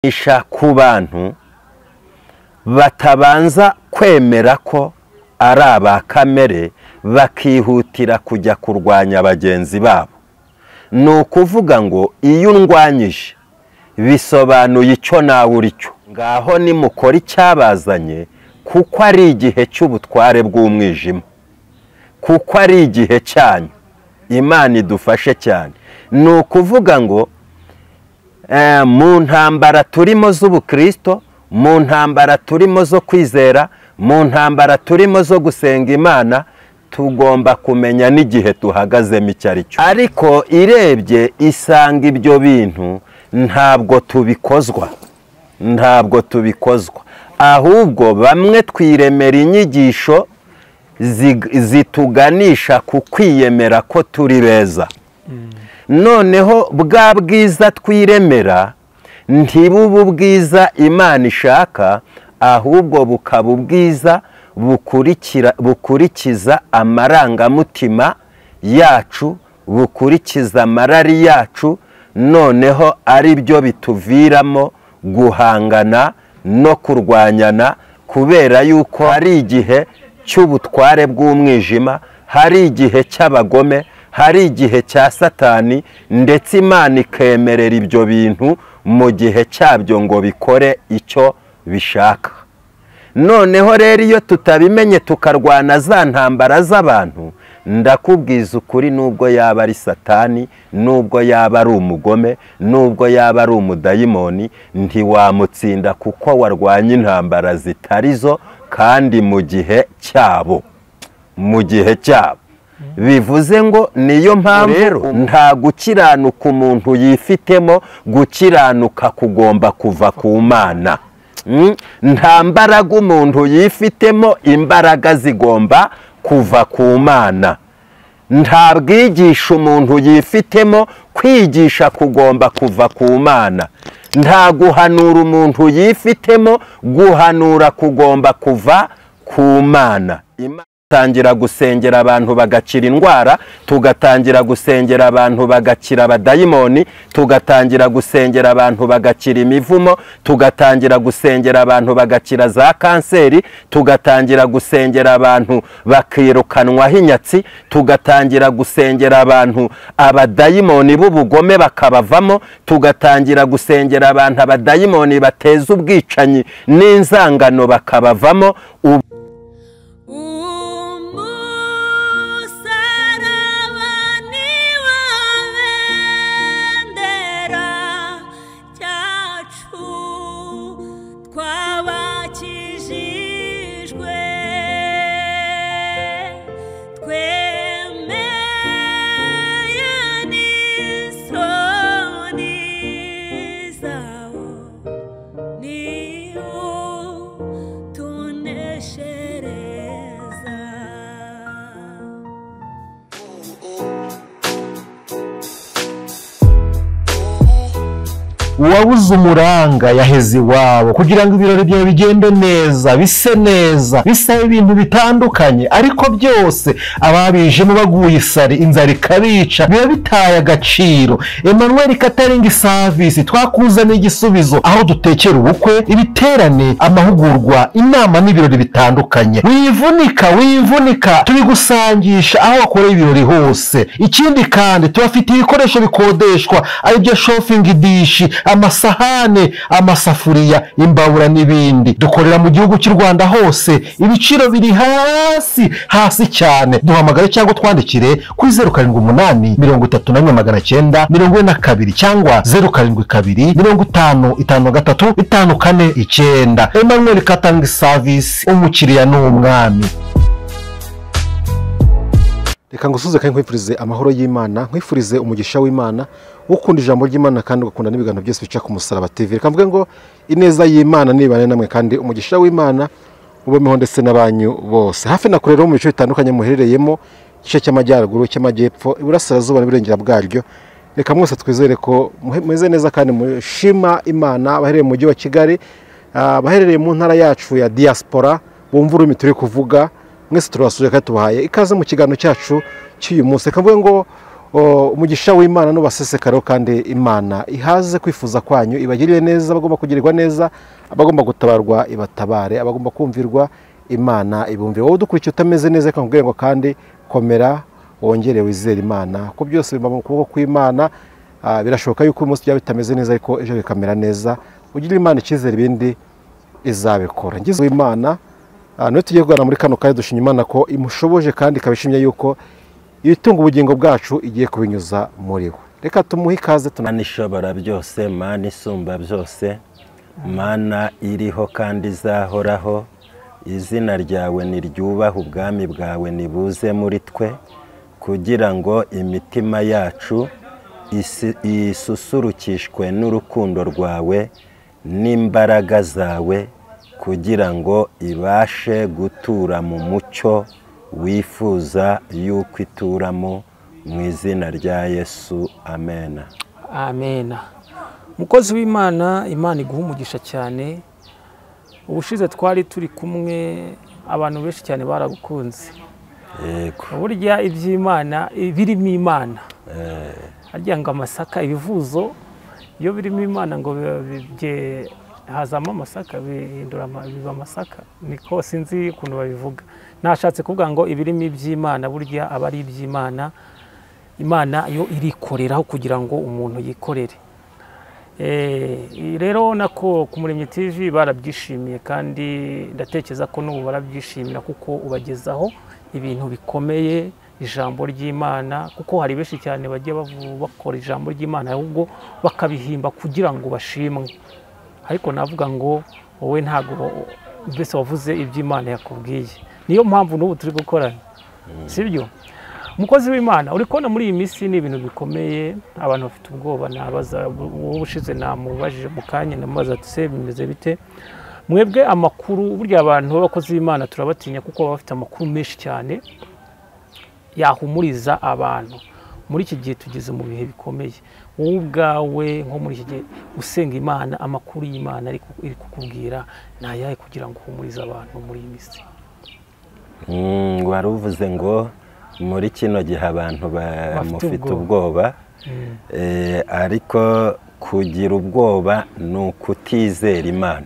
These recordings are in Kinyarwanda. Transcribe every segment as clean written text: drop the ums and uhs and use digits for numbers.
Isha ku bantu batabanza kwemera ko ari aba kamere, bakihutira kujya kurwanya bagenzi babo. Ni ukuvuga ngo iyo undwanyije bisobanuye icyo nawe uri cyo. Ngaho nimukora icyabazanye, kuko ari igihe cy'ubutware bw'umwijima, kuko ari igihe cyanyu. Imana idufashe cyane. Ni ukuvuga ngo mu ntambara turimo z'ubukristo, mu ntambara turimo zo kwizera, mu ntambara turimo zo gusenga Imana, tugomba kumenya n'igihe tuhagazemo icyo ari cyo. Ariko irebye isanga ibyo bintu ntabwo tubikozwa, ntabwo tubikozwa, ahubwo bamwe twiremera inyigisho zituganisha ku kwiyemera ko turi beza. Noneho bwa bwiza twiremera ntibubu bwiza Imana ishaka, ahubwo bukaba ubwiza bukurikiza amarangamutima yacu, bukurikiza amarari yacu, noneho ari byo bituviramo guhangana no kurwanyana, kubera yuko hari igihe cy'ubutware bw'umwijima, hari igihe cy'abagome, hari igihe cya Satani, ndetse Imana ikemerera ibyo bintu mu gihe cyabyo ngo bikore icyo bishaka. Noneho rero iyo tutabimenye tukarwana za ntambara z'abantu, ndakubwiza ukuri, nubwo yaba ari Satani, nubwo yaba ari umugome, nubwo yaba ari umudayimoni, ntiwamutsinda kuko warwanya intambara zitarizo kandi mu gihe cyabo, mu gihe cyabo. Bivuze ngo niyo mpamvu rero nta gukiranuka umuntu yifitemo, gukiranuka kugomba kuva ku Mana. Nta mbaraga umuntu yifitemo, imbaraga zigomba kuva ku Mana. Nta bwigisha umuntu yifitemo, kwigisha kugomba kuva ku Mana. Nta guhanura umuntu yifitemo, guhanura kugomba kuva ku Mana. Tugatangira gusengera abantu bagakira indwara, tugatangira gusengera abantu bagakira abadayimoni, tugatangira gusengera abantu bagakira imivumo, tugatangira gusengera abantu bagakira za kanseri, tugatangira gusengera abantu bakirukanwaho inyatsi, tugatangira gusengera abantu abadayimoni b'ubugome bakabavamo, tugatangira gusengera abantu abadayimoni bateza ubwicanyi n'inzangano bakabavamo. Uwabuze umuranga yaheze iwabo kugira ngo ibirori byawe bigende neza, bise neza, bisaba ibintu bitandukanye, ariko byose ababijemo baguye isari, inzara ikabica, biba bitaye agaciro. Emmanuel Catering Service twakuzaniye igisubizo, aho dutekera ubukwe, ibiterane, amahugurwa, inama n'ibirori bitandukanye. Wivunika, wivunika, tubigusangisha aho wakoreye ibirori hose. Ikindi kandi tubafitiye ibikoresho bikodeshwa, aribyo shopping dish, amasahane, amasafuriya, imbabura n'ibindi. Dukorera mu gihugu cy'u Rwanda hose, ibiciro biri hasi hasi cyane. Duhamagare cyangwa twandikire kuri 078 31 942 cyangwa 072 50 53 549. Emmanuel Catering Service, umukiriya ni umwami. Reka ngusuze kandi nkwifurize amahoro y'Imana, nkwifurize umugisha w'Imana, ukunda ijambo ry'Imana kandi ugakunda n'ibiganiro byose bica ku Musaraba TV. Reka mvuge ngo ineza y'Imana nibane namwe kandi umugisha w'Imana ubemeho ndetse n'abanyu bose. Hafi na kure rero mu bice bitandukanye muherereyemo, igice cy'amajyaruguru, cy'amajyepfo, iburasirazuba n'iburengera bwaryo, reka mwese twizere ko mumeze neza kandi mushima Imana. Abaherereye mu mujyi wa Kigali, abaherereye mu ntara yacu ya diaspora, bumva ururimi turi kuvuga, mwese turabasuye kandi tubahaye ikaze mu kiganiro cyacu cy'uyu munsi. Reka mvuge ngo Umugisha w'Imana n'ubasesekaro, kandi Imana ihaze kwifuza kwanyu, ibagirire neza abagomba kugirirwa neza, abagomba gutabarwa ibatabare, abagomba kumvirwa Imana ibumvire. Wowe udukurikiye utameze neza, reka nkubwire ngo kandi komera, wongere wizere Imana, ko byose biba mu kuboko kw'Imana. Birashoboka yuko uyu munsi byaba bitameze neza, ariko ejo bikamera neza. Ugirire Imana icyizere, ibindi izabikora. Ngize Imana niyo tugiye kuganira muri kano kanya. Dushima Imana ko imushoboje kandi ikaba ishimye yuko ibitunga ubugingo bwacu igiye kubinyuza muri we. Reka tumuhe ikaze. Mana ishobora byose, Mana isumba byose, Mana iriho kandi izahoraho, izina ryawe niryubahe, ubwami bwawe nibuze muri twe, kugira ngo imitima yacu isusurukishwe n'urukundo rwawe n'imbaraga zawe, kugira ngo ibashe gutura mu mucyo wifuza yuko ituramo, mu izina rya Yesu, amena. Amena. Mukozi w'Imana, Imana iguha umugisha cyane. Ubushize twari turi kumwe, abantu benshi cyane baragukunze. Yego. Burya iby'Imana birimo Imana, harya ngo amasaka, ibivuzo iyo birimo Imana ngo hazamo amasaka, bihindura biba amasaka, niko sinzi ukuntu babivuga. Nashatse kuvuga ngo ibirimo iby'Imana burya aba ari iby'Imana. Imana yo irikoreraho kugira ngo umuntu yikorere. Rero nako ku Muremyi TV barabyishimiye, kandi ndatekereza ko n'ubu barabyishimira, kuko ubagezaho ibintu bikomeye, ijambo ry'Imana, kuko hari benshi cyane bagiye bakora ijambo ry'Imana ahubwo bakabihimba kugira ngo bashimwe. Ariko navuga ngo wowe ntago mbese wavuze iby'Imana yakubwiye, niyo mpamvu n'ubu turi gukorana, sibyo? Mukozi w'Imana, uri kubona muri iyi minsi ni ibintu bikomeye, abantu bafite ubwoba. Nabaza wowe ushize namubajije mu kanya, namubaza ati se bimeze bite mwebwe amakuru? Burya abantu b'abakozi b'Imana turabatinya, kuko baba bafite amakuru menshi cyane yahumuriza abantu. Muri iki gihe tugeze mu bihe bikomeye, wowe ubwawe nko muri iki gihe usenga Imana, amakuru y'Imana iri kukubwira ni ayahe kugira ngo uhumurize abantu muri iyi minsi? Wari uvuze ngo muri kino gihe abantu bamufite ubwoba, ariko kugira ubwoba ni ukutizera Imana.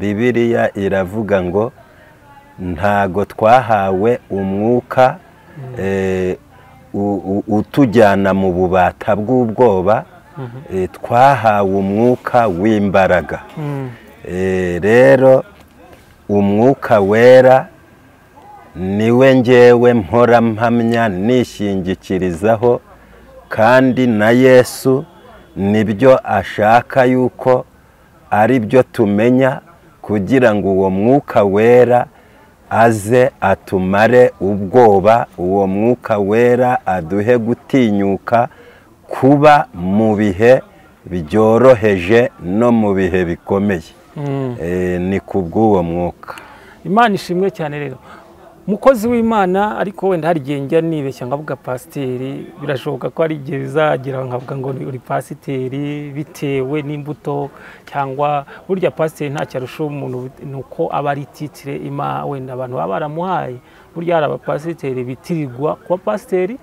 Bibiliya iravuga ngo ntago twahawe umwuka utujyana mu bubata bw'ubwoba, twahawe umwuka w'imbaraga. Rero umwuka wera niwe ngewe mpora mpamya nishingikirizaho, kandi na Yesu nibyo ashaka yuko ari byo tumenya, kugira ngo uwo mwuka wera aze atumare ubwoba, uwo mwuka wera aduhe gutinyuka kuba mu bihe byoroheje no mu bihe bikomeye. Ni kubw'uwo mwuka. Imana ishimwe cyane. Rero mukozi w'Imana, ariko wenda hari igihe njya nibeshya nkavuga pasiteri, birashoboka ko hari igihe bizagira nkavuga ngo uri pasiteri bitewe n'imbuto, cyangwa burya pasiteri ntacyo arusha umuntu, nuko aba ari titire ima wenda abantu baba baramuhaye. Burya hari abapasiteri bitirirwa kuba pasiteri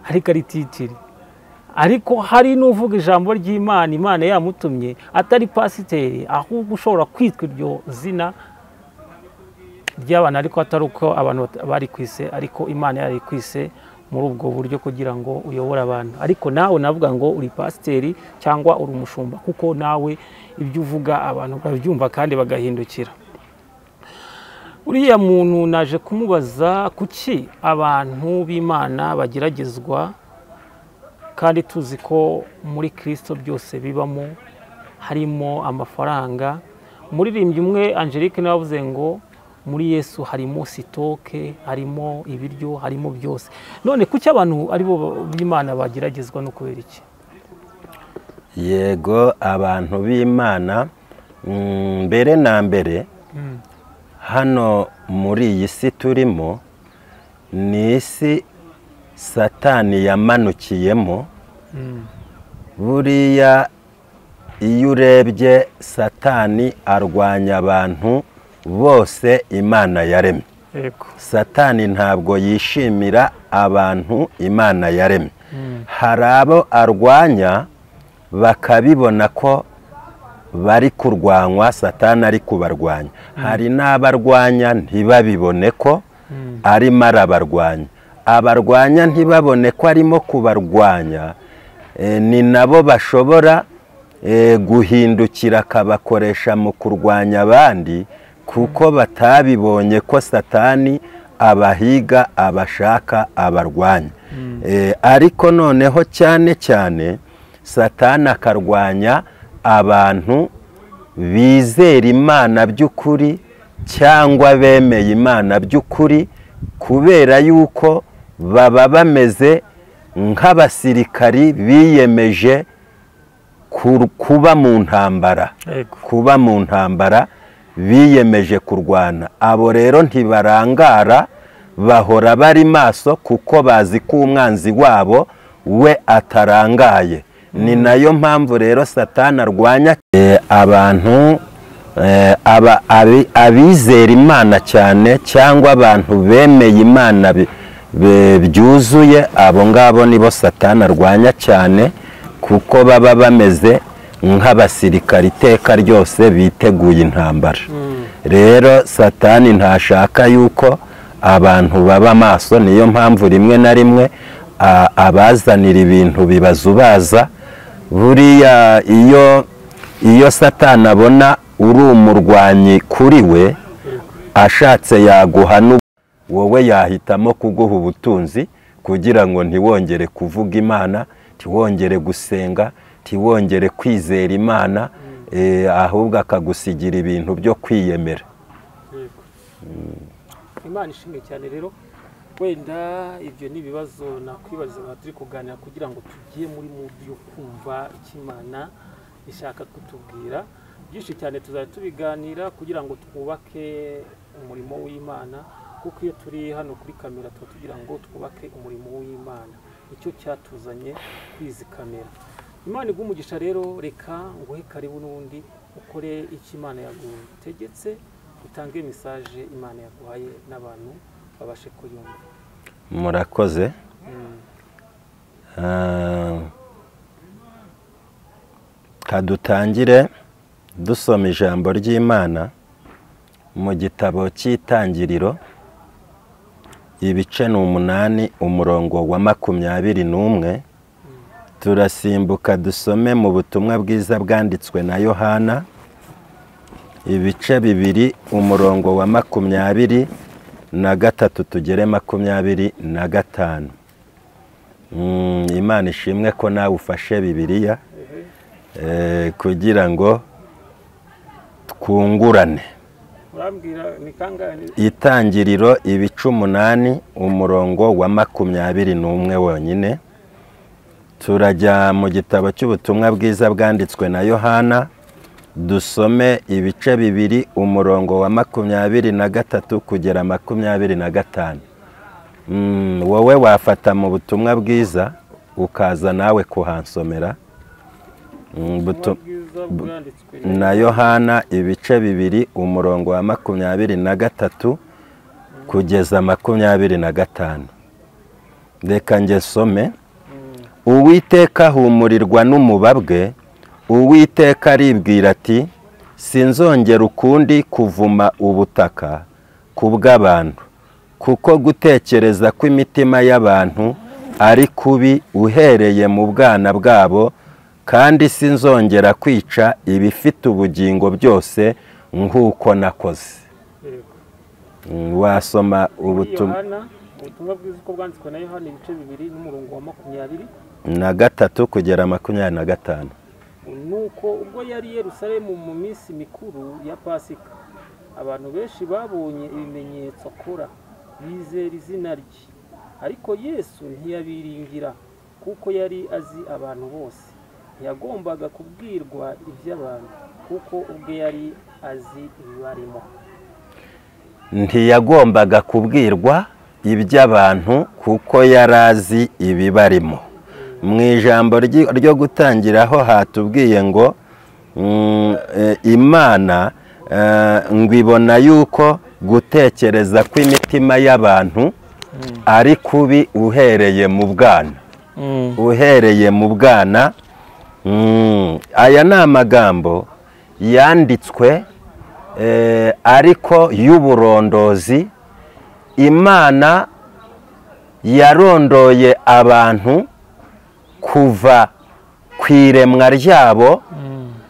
ariko ari titire, ariko hari n'uvuga ijambo ry'Imana, Imana yamutumye atari pasiteri, ahubwo ushobora kwitwa iryo zina ry'abantu, ariko atari uko abantu bari kwise, ariko Imana yari kwise muri ubwo buryo kugira ngo uyobore abantu. Ariko nawe navuga ngo uri pasiteri cyangwa uri umushumba, kuko nawe ibyo uvuga abantu babyumva kandi bagahindukira. Uriya muntu naje kumubaza kuki abantu b'Imana bageragezwa, kandi tuzi ko muri Kristo byose bibamo, harimo amafaranga. Umuririmbyi umwe Angelique nawe avuze ngo muri Yesu harimo sitoke, harimo ibiryo, harimo byose. None kuki abantu aribo b'Imana bageragezwa no kubera iki? Yego, abantu b'Imana mbere na mbere hano muri iyi si turimo, ni isi Satani yamanukiyemo. Buriya iyo urebye Satani arwanya abantu bose Imana yaremye. Satani ntabwo yishimira abantu Imana yaremye. Hari abo arwanya bakabibona ko bari kurwanywa, Satani ari kubarwanya. Hari n'abarwanya ntibabibone ko arimo arabarwanya. Abarwanya ntibabone ko arimo kubarwanya, ni nabo bashobora guhindukira akabakoresha mu kurwanya abandi, kuko batabibonye ko Satani abahiga, abashaka, abarwanya. Ariko noneho cyane cyane Satani akarwanya abantu bizera Imana by'ukuri cyangwa bemeye Imana by'ukuri, kubera yuko baba bameze nk'abasirikari biyemeje kuba mu ntambara, kuba mu ntambara biyemeje kurwana. Abo rero ntibarangara, bahora bari maso kuko bazi ko umwanzi wabo we atarangaye. Ni nayo mpamvu rero Satani arwanya abantu abizera Imana cyane cyangwa abantu bemeye Imana byuzuye. Abo ngabo nibo Satani arwanya cyane, kuko baba bameze nk'abasirikari iteka ryose biteguye intambara. Rero Satani ntashaka yuko abantu baba maso, niyo mpamvu rimwe na rimwe abazanira ibintu bibazubaza. Buriya iyo Satani abona uri umurwanyi kuri we, ashatse yaguha, wowe yahitamo kuguha ubutunzi kugira ngo ntiwongere kuvuga Imana, ntiwongere gusenga, ntiwongere kwizera Imana, ahubwo akagusigira ibintu byo kwiyemera. Imana ishimwe cyane. Rero wenda ibyo ni ibibazo nakwibaza turi kuganira kugira ngo tugiye muri mood yo kumva icyo Imana ishaka kutubwira. Byinshi cyane tuzajya tubiganira kugira ngo twubake umurimo w'Imana, kuko iyo turi hano kuri kamera tuba tugira ngo twubake umurimo w'Imana, icyo cyatuzanye kuri izi kamera. Imana iguhe umugisha. Rero reka nguhe karibu n'ubundi ukore icyo Imana yagutegetse, utange message Imana yaguhaye n'abantu babashe kuyumva. Murakoze. Kadutangire dusoma ijambo ry'Imana mu gitabo cy'Itangiriro, ibice 8 umurongo wa 21. Turasimbuka dusome mu butumwa bwiza bwanditswe na Yohana, ibice 2 umurongo wa 23 tugere 25. Imana ishimwe ko nawe ufashe Bibiliya kugira ngo twungurane. Itangiriro ibice 8 umurongo wa 21 wonyine. Turajya mu gitabo cy'ubutumwa bwiza bwanditswe na Yohana, dusome ibice 2 umurongo wa 23 kugera 25. Wowe wafata mu butumwa bwiza ukaza nawe kuhansomera. Na Yohana ibice 2 umurongo wa 23 kugeza 25. Reka nge some. Uwiteka ahumurirwa n'umubabwe, Uwiteka aribwira ati sinzongera ukundi kuvuma ubutaka kubw'abantu, kuko gutekereza kw'imitima y'abantu ari kubi uhereye mu bwana bwabo, kandi sinzongera kwica ibifite ubugingo byose nk'uko nakoze. Wasoma ubutumwa bwiza uko bwanditswe na Yohana ibice 2 n'umurongo wa 23 kugera 25. Nuko ubwo yari Yerusalemu mu minsi mikuru ya Pasika, abantu benshi babonye ibimenyetso akora bizera izina rye. Ariko Yesu ntiyabiringira, kuko yari azi abantu bose. Ntiyagombaga kubwirwa iby'abantu, kuko ubwe yari azi ibibarimo. Ntiyagombaga kubwirwa iby'abantu kuko yari azi ibibarimo. Mu ijambo ryo gutangiraho hatubwiye ngo Imana ngo ibona yuko Gutekereza kw'imitima y'abantu ari kubi uhereye mu bwana, uhereye mu bwana. Aya ni amagambo yanditswe ariko y'uburondozi. Imana yarondoye abantu kuva ku iremwa ryabo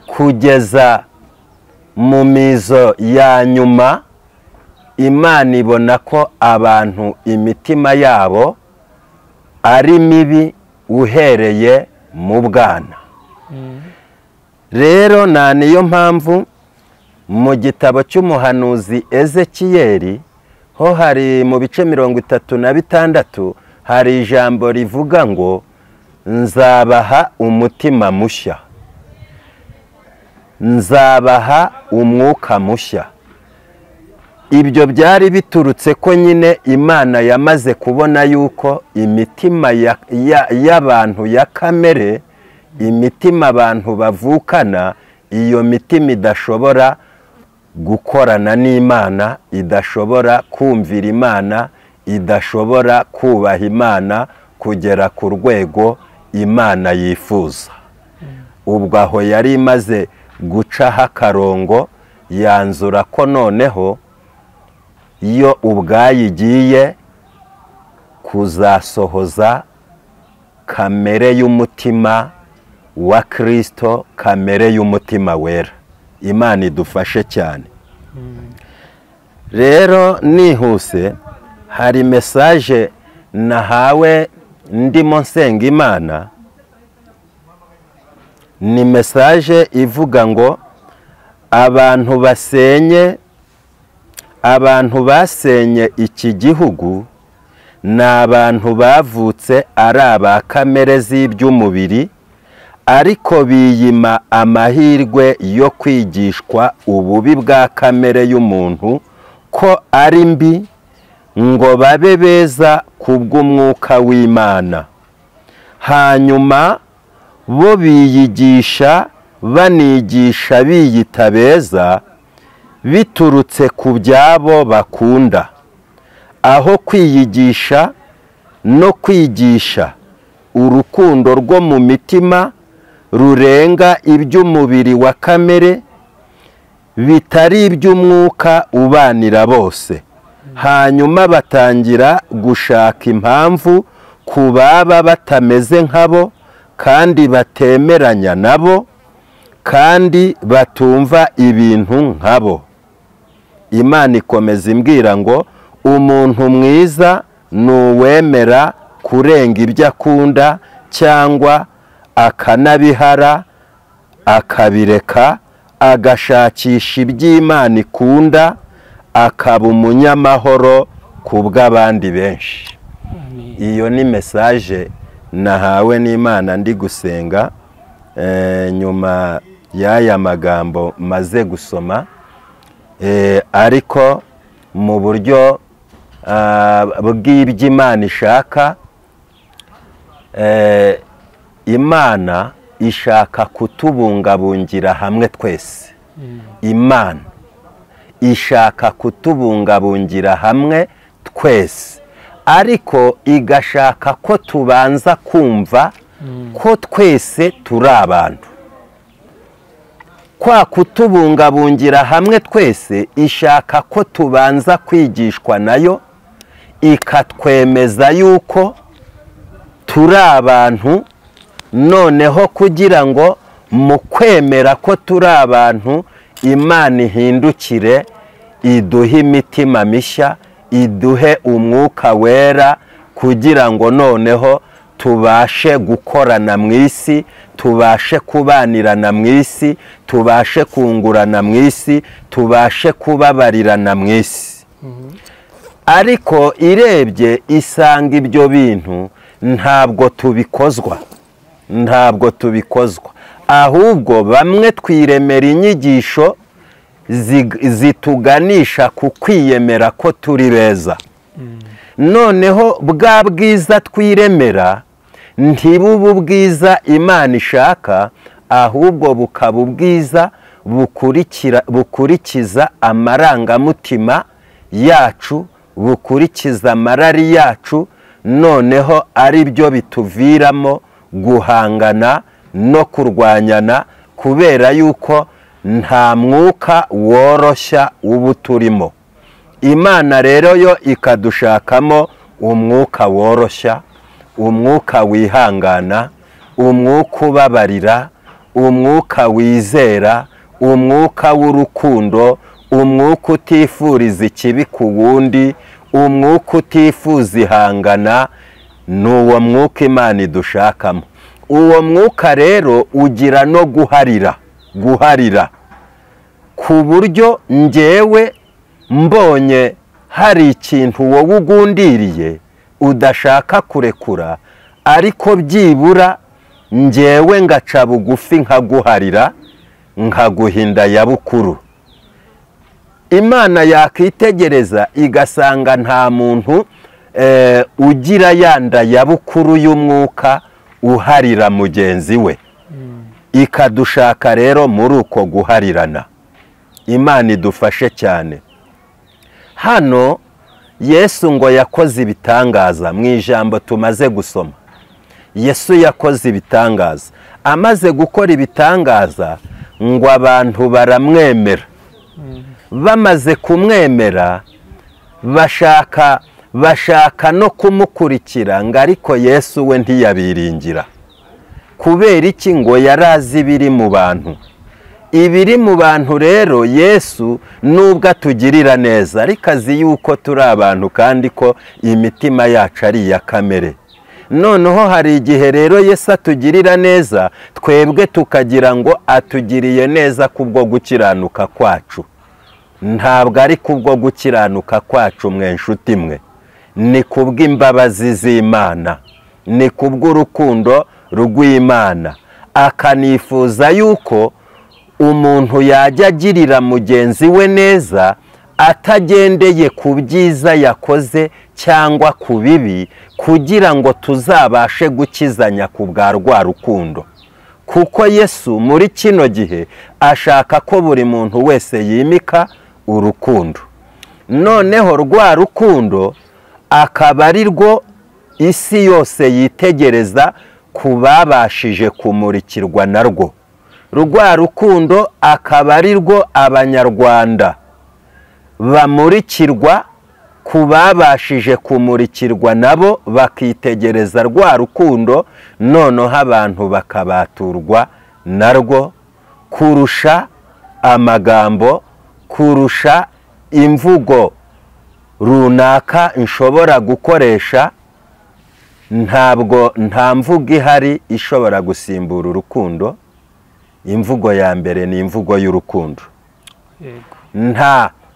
kugeza mu mizo ya nyuma. Imana ibona ko abantu imitima yabo ari mibi uhereye mu bwana. Rero na niyo mpamvu mu gitabo cy'umuhanuzi Ezekiyeli ho hari mu bice 36 hari ijambo rivuga ngo nzabaha umutima mushya, nzabaha umwuka mushya. Ibyo byari biturutse ko nyine Imana yamaze kubona yuko imitima y'abantu ya kamere, imitima abantu bavukana, iyo mitima idashobora gukorana n'Imana, idashobora kumvira Imana, idashobora kubaha Imana kugera ku rwego Imana yifuza. Ubwo aho yari imaze gucaho akarongo, yanzura ko noneho iyo ubwayo igiye kuzasohoza kamere y'umutima wa Kristo, kamere y'umutima wera. Imana idufashe cyane. Rero nihuse hari message nahawe ndimo nsenga Imana. Ni message ivuga ngo abantu basenye, abantu basenye iki gihugu ni abantu bavutse ari aba kamere z'iby'umubiri, ariko biyima amahirwe yo kwigishwa ububi bwa kamere y'umuntu ko ari mbi, ngo babe beza kubw'umwuka w'Imana. Hanyuma bo biyigisha banigisha biyita beza biturutse ku byabo bakunda, aho kwiyigisha no kwigisha urukundo rwo mu mitima rurenga iby'umubiri wa kamere, bitari iby'umwuka ubanira bose. Hanyuma batangira gushaka impamvu ku baba batameze nkabo kandi batemeranya nabo kandi batumva ibintu nkabo. Imana ikomeza imbwira ngo umuntu mwiza ni uwemera kurenga ibyo akunda cyangwa akanabihara akabireka, agashakisha iby'Imana ikunda, akaba umunyamahoro ku bw'abandi benshi. Iyo ni message nahawe n'Imana ndi gusenga nyuma y'aya magambo maze gusoma, ariko mu buryo bw'iby'Imana ishaka. Imana ishaka kutubungabungira hamwe twese. Imana ishaka kutubungabungira hamwe twese, ariko igashaka ko tubanza kumva ko twese turi abantu. Kwa kutubungabungira hamwe twese, ishaka ko tubanza kwigishwa nayo, ikatwemeza yuko turi abantu. Noneho kugira ngo mu kwemera ko turi abantu, Imana ihindukire iduhe imitima mishya, iduhe umwuka wera, kugira ngo noneho tubashe gukorana mu isi, tubashe kubanirana mu isi, tubashe kungurana mu isi, tubashe kubabarirana mu isi. Ariko irebye isanga ibyo bintu ntabwo tubikozwa, ntabwo tubikozwa, ahubwo bamwe twiremera inyigisho zituganisha ku kwiyemera ko turi beza. Noneho bwa bwiza twiremera ntibubu ubwiza Imana ishaka, ahubwo bukaba ubwiza bukurikiza amarangamutima yacu, bukurikiza amarari yacu, noneho ari byo bituviramo guhangana no kurwanyana, kubera yuko nta mwuka woroshya uba turimo. Imana rero yo ikadushakamo umwuka woroshya, umwuka wihangana, umwuka ubabarira, umwuka wizera, umwuka w'urukundo, umwuka utifuriza ikibi ku wundi, umwuka utifuza ihangana. Ni uwo mwuka Imana idushakamo. Uwo mwuka rero ugira no guharira, guharira ku buryo njyewe mbonye hari ikintu wowe ugundiriye udashaka kurekura, ariko byibura njyewe ngaca bugufi nkaguharira, nkaguhinda ya bukuru. Imana yakitegereza igasanga nta muntu ugira yanda ya bukuru y'umwuka uharira mugenzi we, ikadushaka rero muri uko guharirana. Imana idufashe cyane. Hano Yesu ngo yakoze ibitangaza mu ijambo tumaze gusoma. Yesu yakoze ibitangaza. Amaze gukora ibitangaza ngo abantu baramwemera. Bamaze kumwemera bashaka no kumukurikira, ngo ariko Yesu we ntiyabiringira. Kubera iki? Ngo yarazi ibiri mu bantu. Ibiri mu bantu rero Yesu nubwo atugirira neza, ariko azi yuko turi abantu kandi ko imitima yacu ari iya kamere. Noneho hari igihe rero Yesu atugirira neza, twebwe tukagira ngo atugiriye neza kubwo gukiranuka kwacu. Ntabwo ari kubwo gukiranuka kwacu mwe nshuti mwe, ni kubw'imbabazi z'Imana, ni kubw'urukundo rw'Imana. Akanifuza yuko umuntu yajya agirira mugenzi we neza atagendeye ku byiza yakoze cyangwa ku bibi, kugira ngo tuzabashe gukizanya ku bwa rwa rukundo. Kuko Yesu muri kino gihe ashaka ko buri muntu wese yimika urukundo. Noneho rwa rukundo akaba ari rwo isi yose yitegereza ku babashije kumurikirwa narwo. Rwa rukundo akaba ari rwo Abanyarwanda bamurikirwa ku babashije kumurikirwa nabo, bakitegereza rwa rukundo, noneho abantu bakabaturwa narwo kurusha amagambo, kurusha imvugo runaka nshobora gukoresha. Ntabwo nta mvugo ihari ishobora gusimbura urukundo. Imvugo ya mbere ni imvugo y'urukundo.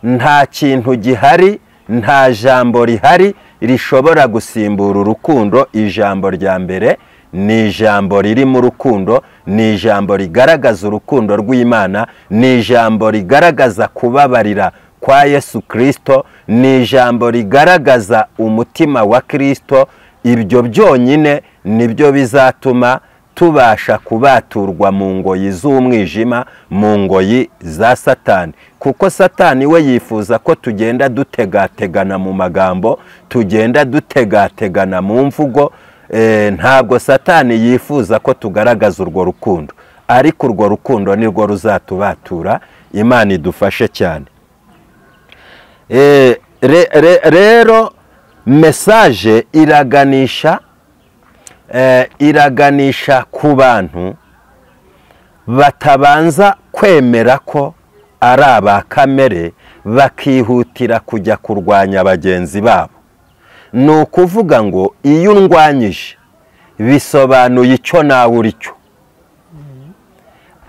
Nta kintu gihari, nta jambo rihari rishobora gusimbura urukundo. Ijambo rya mbere ni ijambo riri mu rukundo, ni ijambo rigaragaza urukundo rw'Imana, ni ijambo rigaragaza kubabarira kwa Yesu Kristo, ni ijambo rigaragaza umutima wa Kristo. Ibyo byonyine nibyo bizatuma tubasha kubaturwa mu ngoyi z'umwijima, mu ngoyi za Satani. Kuko Satani we yifuza ko tugenda dutegategana mu magambo, tugenda dutegategana mu mvugo. Ntabwo Satani yifuza ko tugaragaza urwo rukundo, ariko urwo rukundo nirwo ruzatubatura. Imana idufashe cyane. Rero message iraganisha ku bantu batabanza kwemera ko ari aba kamere, bakihutira kujya kurwanya bagenzi babo. Ni ukuvuga ngo iyo undwanyije bisobanuye icyo nawe uri cyo,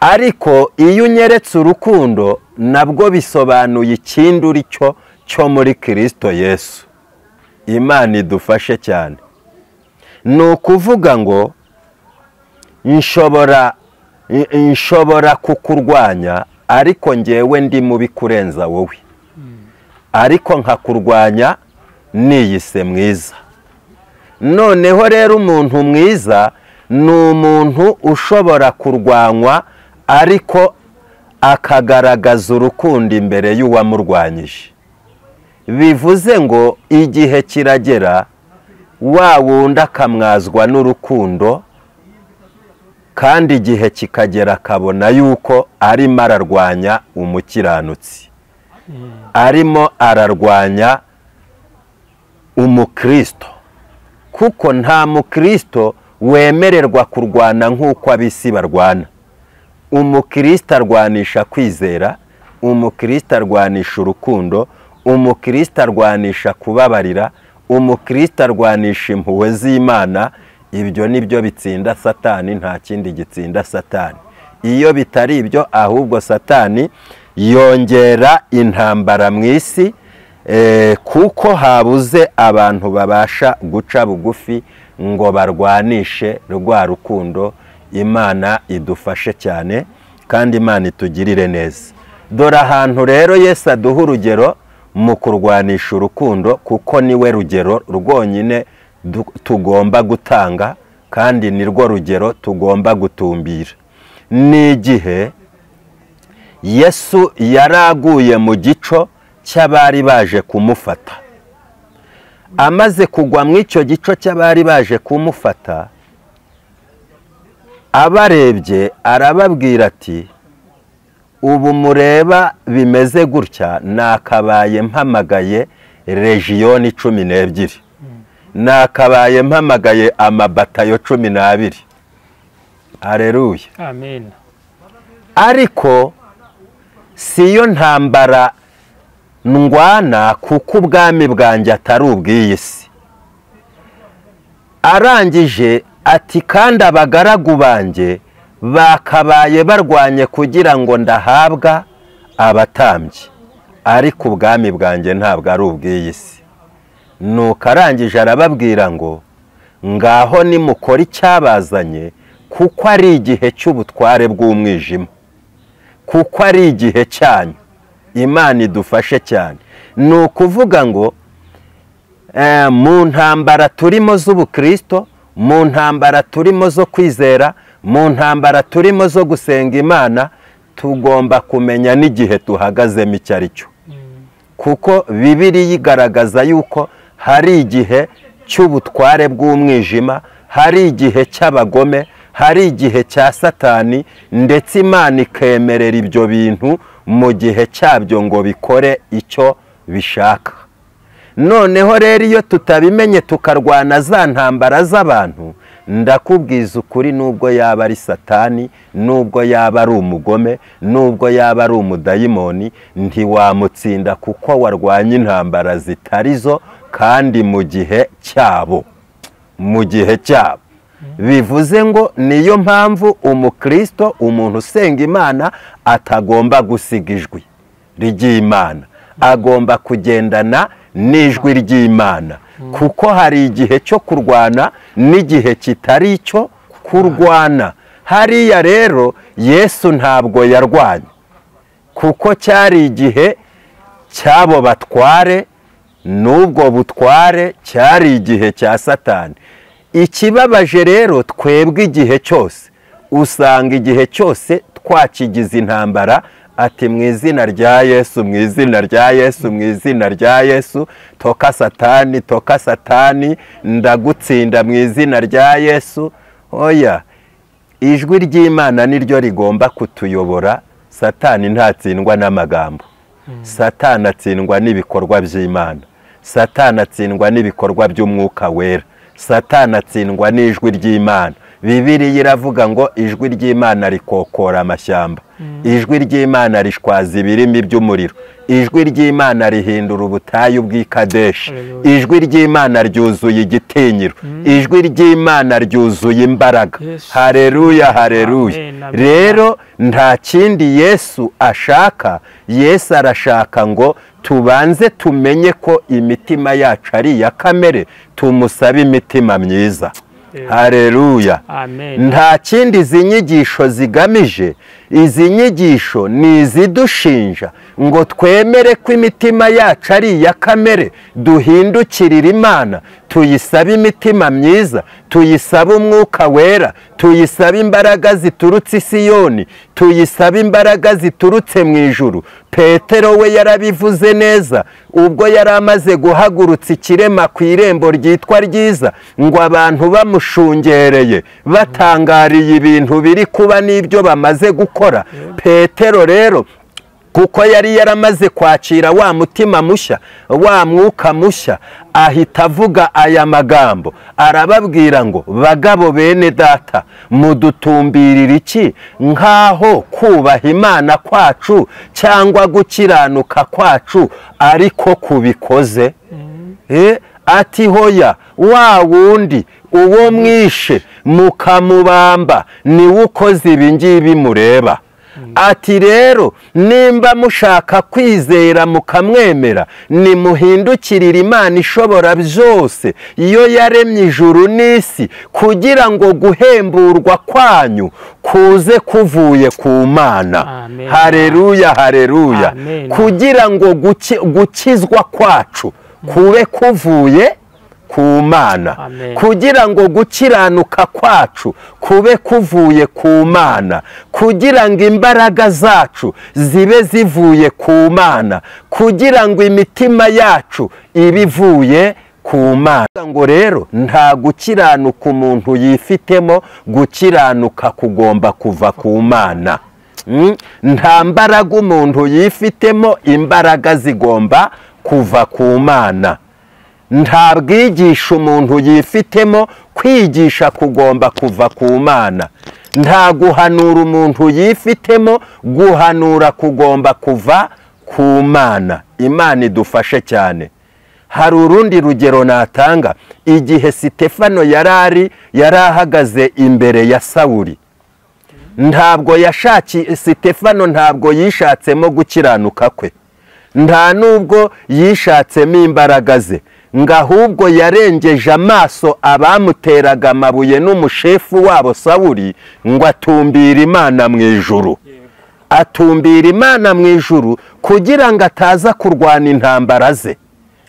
ariko iyo unyeretse urukundo nabwo bisobanuye ikindi uri cyo cyo muri Kristo Yesu. Imana idufashe cyane. Ni ukuvuga ngo nshobora kukurwanya, ariko njyewe ndi mubi kurenza wowe, ariko nkakurwanya niyise mwiza. Noneho rero umuntu mwiza ni umuntu ushobora kurwanywa ariko akagaragaza urukundo imbere y'uwamurwanyije. Bivuze ngo igihe kiragera wa wundi akamwazwa n'urukundo, kandi igihe kikagera akabona yuko arimo ararwanya umukiranutsi, arimo ararwanya umukristo, kuko nta mukristo wemererwa kurwana nk'uko ab'isi barwana. Umukristo arwanisha kwizera, umukristo arwanisha urukundo, umukristo arwanisha kubabarira, umukristo arwanisha impuhwe z'Imana. Ibyo nibyo bitsinda Satani, nta kindi gitsinda Satani. Iyo bitari ibyo, ahubwo Satani yongera intambara mu isi, kuko habuze abantu babasha guca bugufi ngo barwanishe rwa rukundo. Imana idufashe cyane kandi Imana itugirire neza. Dore ahantu rero Yesu aduha urugero mu kurwanisha urukundo, kuko niwe rugero rwonyine tugomba gutanga, kandi nirwo rugero tugomba gutumbira. Ni igihe Yesu yaraguye mu gico cy'abari baje kumufata. Amaze kugwa mu icyo gico cy'abari baje kumufata, abarebye arababwira ati ubu mureba bimeze gutya, nakabaye mpamagaye regiyoni 12, nakabaye mpamagaye amabatayo 12. Haleluya, amen. Ariko siyo ntambara ndwana, kuko ubwami bwanjye atari ubw'iyi si. Arangije ati kandi abagaragu banjye bakabaye barwanye kugira ngo ndahabwa abatambyi, ariko ubwami bwanjye ntabwo ari ubw'iyi si. Nuko arangije arababwira ngo ngaho nimukora icyabazanye, kuko ari igihe cy'ubutware bw'umwijima, kuko ari igihe cyanyu. Imana idufashe cyane. Ni ukuvuga ngo mu ntambara turimo z'ubukristo, mu ntambara turimo zo kwizera, mu ntambara turimo zo gusenga Imana, tugomba kumenya n'igihe tuhagazemo icyo ari cyo. Kuko Bibiliya igaragaza yuko hari igihe cy'ubutware bw'umwijima, hari igihe cy'abagome, hari igihe cya Satani, ndetse Imana ikemerera ibyo bintu mu gihe cyabyo ngo bikore icyo bishaka. Noneho rero iyo tutabimenye tukarwana za ntambara z'abantu, ndakubwiza ukuri, nubwo yaba ari Satani, nubwo yaba ari umugome, nubwo yaba ari umudayimoni, ntiwamutsinda, kuko warwanya intambara zitarizo kandi mu gihe cyabo, mu gihe cyabo. Bivuze ngo niyo mpamvu umukristo, umuntu usenga Imana, atagomba gusiga ijwi ry'Imana, agomba kugendana n'ijwi ry'Imana, kuko hari igihe cyo kurwana n'igihe kitari icyo kurwana. Hariya rero Yesu ntabwo yarwanye, kuko cyari igihe cy'abo batware, n'ubwo butware cyari igihe cya Satani. Ikibabaje rero twebwe igihe cyose usanga igihe cyose twakigize intambara, ati mu izina rya Yesu, mu izina rya Yesu, mu izina rya Yesu, toka Satani, toka Satani, ndagutsinda mu izina rya Yesu. Oya, ijwi ry'Imana niryo rigomba kutuyobora. Satani ntatsindwa n'amagambo, Satani atsindwa n'ibikorwa by'Imana, Satani atsindwa n'ibikorwa by'Umwuka Wera, Satani atsindwa n'ijwi ry'Imana. Bibiliya iravuga ngo ijwi ry'Imana rikokora amashyamba, ijwi ry'Imana rishwaza ibirimi by'umuriro, ijwi ry'Imana rihindura ubutayu bw'Ikadeshi, ijwi ry'Imana ryuzuye igitinyiro, ijwi ry'Imana ryuzuye imbaraga. Haleluya, haleluya. Rero nta kindi Yesu ashaka. Yesu arashaka ngo tubanze tumenye ko imitima yacu ari iya kamere, tumusabe imitima myiza. Haleluya. Amen. Nta kindi izi nyigisho zigamije. Izi nyigisho ni izidushinja ngo twemere ko imitima yacu ari iya kamere, duhindukirire Imana, tuyisabe imitima myiza, tuyisabe umwuka wera, tuyisabe imbaraga ziturutse i Siyoni, tuyisabe imbaraga ziturutse mu ijuru. Petero we yarabivuze neza ubwo yari amaze guhagurutsa ikirema ku irembo ryitwa ryiza, ngo abantu bamushungereye batangariye ibintu biri kuba n'ibyo bamaze gukora. Petero rero kuko yari yaramaze kwakira wa mutima mushya, wa mwuka mushya, ahita avuga aya magambo, arababwira ngo bagabo bene data, mudutumbirira iki nkaho kubaha Imana kwacu cyangwa gukiranuka kwacu ariko kubikoze? Ati hoya, wa wundi uwo mwishe mukamubamba niwe ukoze ibi ngibi mureba. Ati rero nimba mushaka kwizera mukamwemera, nimuhindukirire Imana ishobora byose, iyo yaremye ijuru n'isi, kugira ngo guhemburwa kwanyu kuze kuvuye ku Mana. Haleluya, haleluya. Kugira ngo gukizwa kwacu kube kuvuye ku Mana, kugira ngo gukiranuka kwacu kube kuvuye ku Mana, kugira ngo imbaraga zacu zibe zivuye ku Mana, kugira ngo imitima yacu ibivuye ku Mana. Ngo rero nta gukiranuka umuntu yifitemo, gukiranuka kugomba kuva ku Mana. Nta mbaraga umuntu yifitemo, imbaraga zigomba kuva ku Mana. Nta bwigisha umuntu yifitemo, kwigisha kugomba kuva ku Mana. Nta guhanura umuntu yifitemo, guhanura kugomba kuva ku Mana. Imana idufashe cyane. Hari urundi rugero natanga. Igihe Sitefano yari ahagaze imbere ya Sawuli, ntabwo yashakiye Sitefano, ntabwo yishatsemo gukiranuka kwe, nta nubwo yishatsemo imbaraga ze, ngo ahubwo yarengeje amaso abamuteraga amabuye n'umushefu wabo Sawuli, ngo atumbira Imana mu ijuru. Atumbira Imana mu ijuru kugira ngo ataza kurwana intambara ze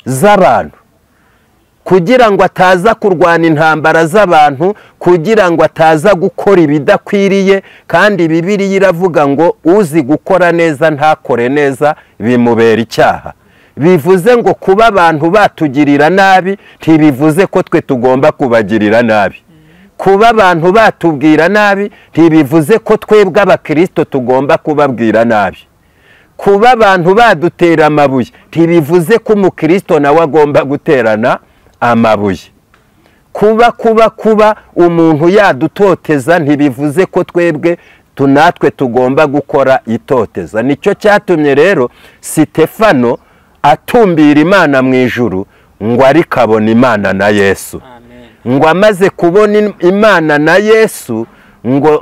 z'abantu, kugira ngo ataza kurwana intambara z'abantu, kugira ngo ataza gukora ibidakwiriye. Kandi Bibiliya iravuga ngo uzi gukora neza ntakore neza bimubera icyaha. Bivuze ngo kuba abantu batugirira nabi ntibivuze ko twe tugomba kubagirira nabi. Kuba abantu batubwira nabi ntibivuze ko twebwe abakristo tugomba kubabwira nabi. Kuba abantu badutera amabuye ntibivuze ko umukristo nawe agomba guterana amabuye. Kuba umuntu yadutoteza ntibivuze ko twebwe tunatwe tugomba gukora itoteza. Nicyo cyatumye rero Sitefano atumbira Imana mu ijuru, ngo arikabona Imana na Yesu. Ngo amaze kubona Imana na Yesu,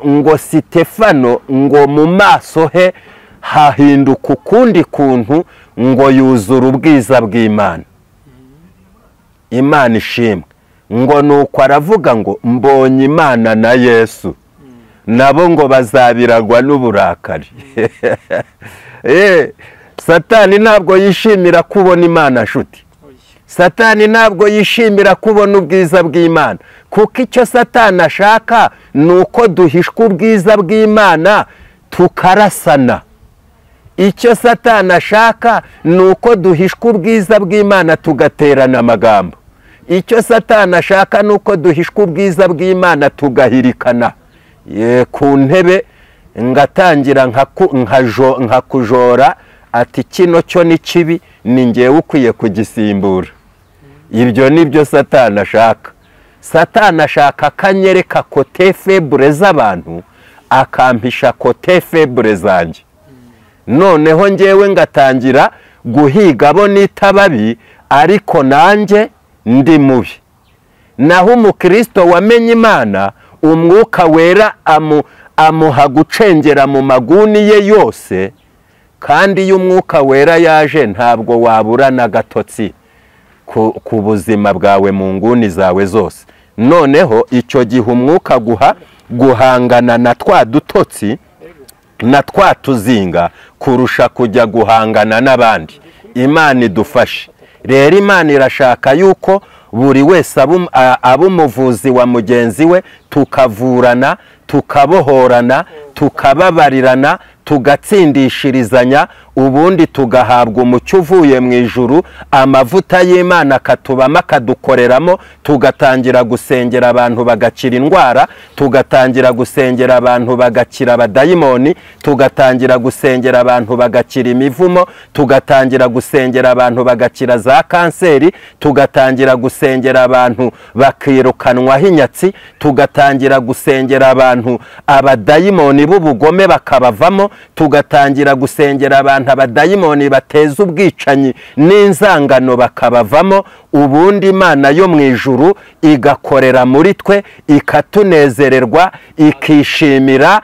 ngo Sitefano ngo mu maso he hahinduka ukundi kuntu, ngo yuzura ubwiza bw'Imana. Imana ishimwe. Ngo nuko aravuga ngo mbonye Imana na Yesu, nabo ngo bazabiragwa n'uburakari. Satani ntabwo yishimira kubona Imana nshuti. Satani ntabwo yishimira kubona ubwiza bw'Imana, kuko icyo Satani ashaka ni uko duhishwa ubwiza bw'Imana tukarasana. Icyo Satani ashaka ni uko duhishwa ubwiza bw'Imana tugaterana amagambo. Icyo Satani ashaka ni uko duhishwa ubwiza bw'Imana tugahirikana ku ntebe, ngatangira nkakujora ati kino cyo ni kibi, ni ngewe ukwiye kugisimbura. Ibyo nibyo Satani ashaka. Satani ashaka akanyereka kote febure z'abantu, akampisha kote febure zanjye. Noneho ngewe ngatangira guhiga abo nita babi, ariko nanjye ndi mubi. Naho umukristo wamenye Imana, umwuka wera amuha gucengera mu maguni ye yose. Kandi iyo umwuka wera yaje ntabwo wabura na gatotsi ku buzima bwawe mu nguni zawe zose. Noneho icyo gihe umwuka guha guhangana na twa dutotsi na twa tuzinga kurusha kujya guhangana n'abandi. Imana idufashe. Rero Imana irashaka yuko buri wese aba umuvuzi wa mugenzi we, tukavurana, tukabohorana, tukababarirana, tugatsindishirizanya, ubundi tugahabwa umucyo uvuye mu ijuru, amavuta y'Imana akatubamo akadukoreramo, tugatangira gusengera abantu bagakira indwara, tugatangira gusengera abantu bagakira abadayimoni, tugatangira gusengera abantu bagakira imivumo, tugatangira gusengera abantu bagakira za kanseri, tugatangira gusengera abantu bakirukanwaho inyatsi, tugatangira gusengera abantu abadayimoni b'ubugome bakabavamo, tugatangira gusengera abantu abadayimoni bateza ubwicanyi n'inzangano bakabavamo, ubundi Imana yo mu ijuru igakorera muri twe, ikatunezererwa, ikishimira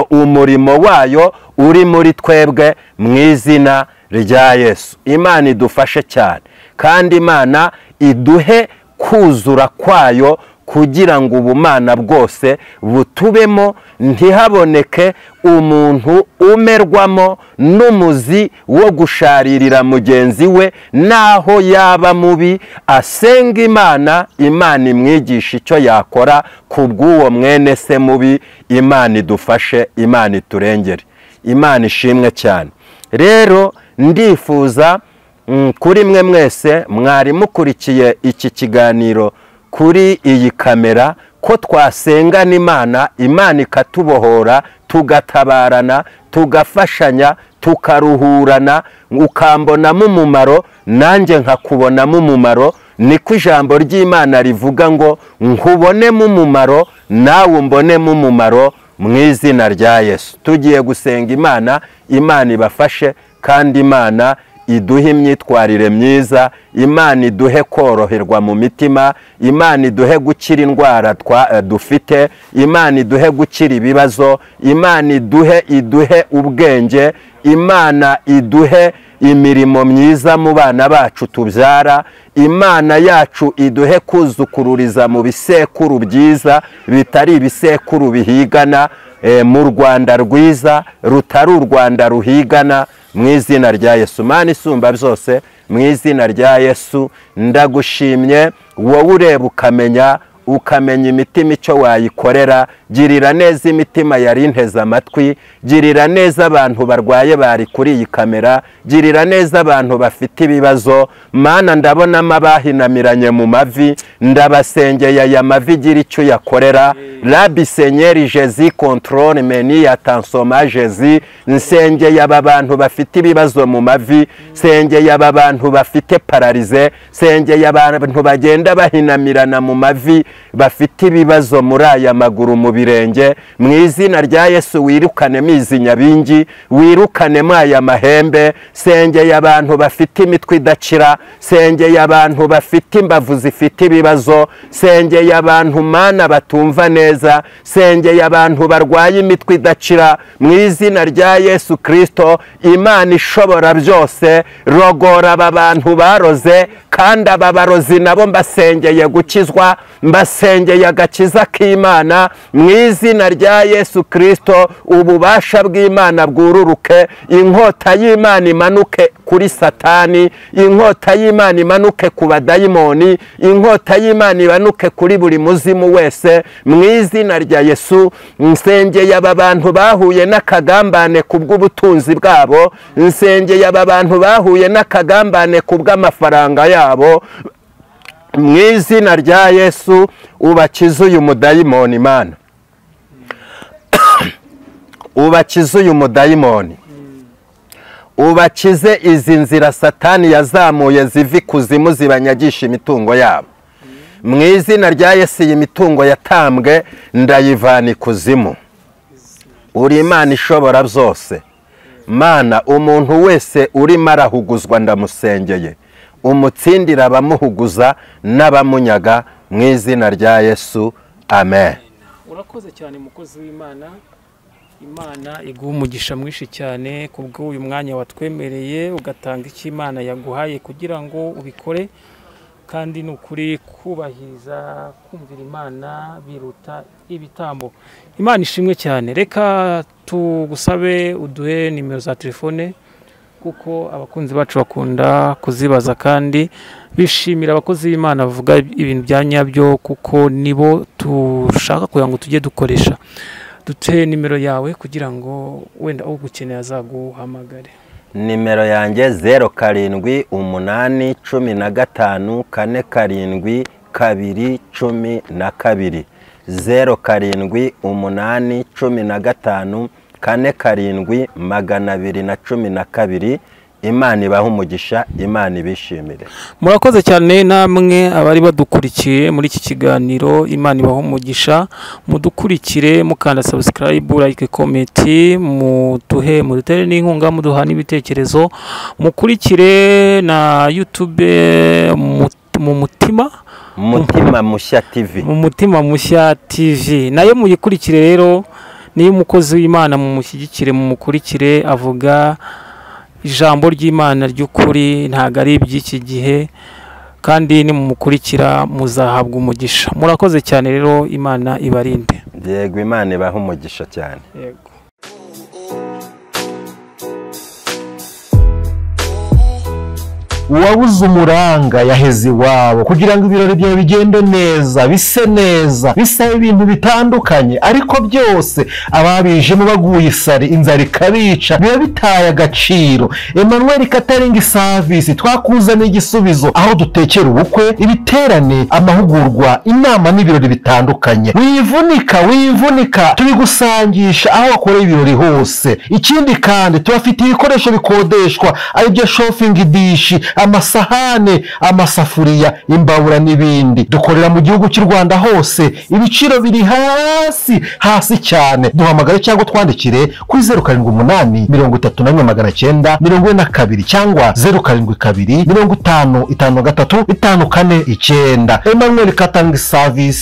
umurimo wayo uri muri twebwe mu izina rya Yesu. Imana idufashe cyane, kandi Imana iduhe kuzura kwayo kugira ngo ubumana bwose butubemo, ntihaboneke umuntu umerwamo n'umuzi wo gusharirira mugenzi we, naho yaba mubi asenga Imana, Imana imwigisha icyo yakora kubw'uwo mwene se mubi. Imana idufashe, Imana iturengere, Imana ishimwe cyane. Rero ndifuza kuri mwe mwese mwari mukurikiye iki kiganiro kuri iyi kamera ko twasengana Imana, Imana ikatubohora, tugatabarana, tugafashanya, tukaruhurana, ukambonamo umumaro nanjye nkakubonamo umumaro. Niko ijambo ry'Imana rivuga ngo nkubonemo umumaro nawe umbonemo umumaro mu izina rya Yesu. Tugiye gusenga Imana, Imana ibafashe, kandi Imana iduhe imyitwarire myiza, Imana iduhe koroherwa mu mitima, Imana iduhe gukira indwara dufite, Imana iduhe gukira ibibazo, Imana iduhe ubwenge, Imana iduhe imirimo myiza mu bana bacu tubyara, Imana yacu iduhe kuzukururiza mu bisekuru byiza bitari ibisekuru bihigana, mu Rwanda rwiza rutari u Rwanda ruhigana, mu izina rya Yesu. Mana isumba byose, mu izina rya Yesu ndagushimye, wowe ureba ukamenya imitima icyo wayikorera. Girira neza imitima yari inteze amatwi, girira neza abantu barwaye bari kuri iyi kamera, girira neza abantu bafite ibibazo. Mana ndabonamo abahinamiranye mu mavi, ndabasengeye aya mavi gira icyo uyakorera. Rabi Senyeri Jezi controle meni ya tansoma Jezi, nsengeye aba bantu bafite ibibazo mu mavi, nsengeye aba bantu bafite pararize, nsengeye abantu bagenda bahinamirana mu mavi bafite ibibazo muri aya maguru mu birenge. Mu izina rya Yesu wirukanemo izi nyabingi, wirukanemo aya mahembe. Sengeye abantu bafite imitwe idakira, sengeye abantu bafite imbavu zifite ibibazo, sengeye abantu Mana batumva neza, sengeye abantu barwaye imitwe idakira. Mu izina rya Yesu Kristo, Imana ishobora byose, rogora aba bantu baroze, kandi aba barozi nabo mbasengeye gukizwa, mbasengeye agakiza k'Imana. Mu izina rya Yesu Kristo, ububasha bw'Imana bwururuke, inkota y'Imana imanuke kuri Satani, inkota y'Imana imanuke ku badayimoni, inkota y'Imana imanuke kuri buri muzimu wese. Mu izina rya Yesu, nsengeye aba bantu bahuye n'akagambane kubw'ubutunzi bwabo, nsengeye aba bantu bahuye n'akagambane kubw'amafaranga yabo. Mu izina rya Yesu ubakize uyu mudayimoni Mana, ubakize uyu mudayimoni, ubakize izi nzira Satani yazamuye ziva ikuzimu zibanyagisha imitungo yabo. Mu izina rya Yesu iyi mitungo yatambwe ndayivana ikuzimu. Uri Imana ishobora byose Mana, umuntu wese urimo arahuguzwa ndamusengeye, umutsindira abamuhuguza n'abamunyaga mu izina rya Yesu, amen. Urakoze cyane mukozi w'Imana. Imana iguha umugisha mwinshi cyane kubw'uyu mwanya watwemereye, ugatanga icyo Imana yaguhaye kugira ngo ubikore. Kandi ni ukuri kubahiriza kumvira Imana biruta ibitambo. Imana ishimwe cyane. Reka tugusabe uduhe nimero za telefone, kuko abakunzi bacu bakunda kuzibaza kandi bishimira abakozi b'Imana bavuga ibintu bya nyabyo, kuko nibo dushaka kugira ngo tujye dukoresha. Dute nimero yawe kugira ngo wenda ugukeneye azaguhamagare. Nimero yanjye 07 8 15 4 7 2 12, 07 8 15 4 7 212. Imana ibahe umugisha, Imana ibishimire. Murakoze cyane namwe abari badukurikiye muri iki kiganiro. Imana ibahe umugisha. Mudukurikire mukanda subscribe, like, comment, muduhe mudutere n'inkunga, muduha n'ibitekerezo. Mukurikire na YouTube mu mutima Mushya TV, mu Mutima Mushya TV nayo muyikurikire. Rero niyo umukozi w'Imana mumushyigikire, mumukurikire, avuga ijambo ry'Imana ry'ukuri, ntago ari iby'iki gihe, kandi nimumukurikira muzahabwa umugisha. Murakoze cyane rero, Imana ibarinde. Yego, Imana ibahe umugisha cyane. Yego. Uwabuze umuranga yaheze iwabo, kugira ngo ibirori byawe bigende neza, bise neza, bisaba ibintu bitandukanye, ariko byose ababijemo baguye isari, inzara ikabica, biba bitaye agaciro. Emmanuel Catering Service twakuzaniye igisubizo, aho dutekera ubukwe, ibiterane, amahugurwa, inama n'ibirori bitandukanye. Wivunika, wivunika, tubigusangisha aho wakoreye ibirori hose. Ikindi kandi tubafitiye ibikoresho bikodeshwa, aribyo shopping dish, amasahane, amasafuriya, imbabura n'ibindi. Dukorera mu gihugu cy'u Rwanda hose, ibiciro biri hasi hasi cyane. Duhamagare cyangwa twandikire kuri 078 31 942 cyangwa 072 50 53 549. Emmanuel Catering Service.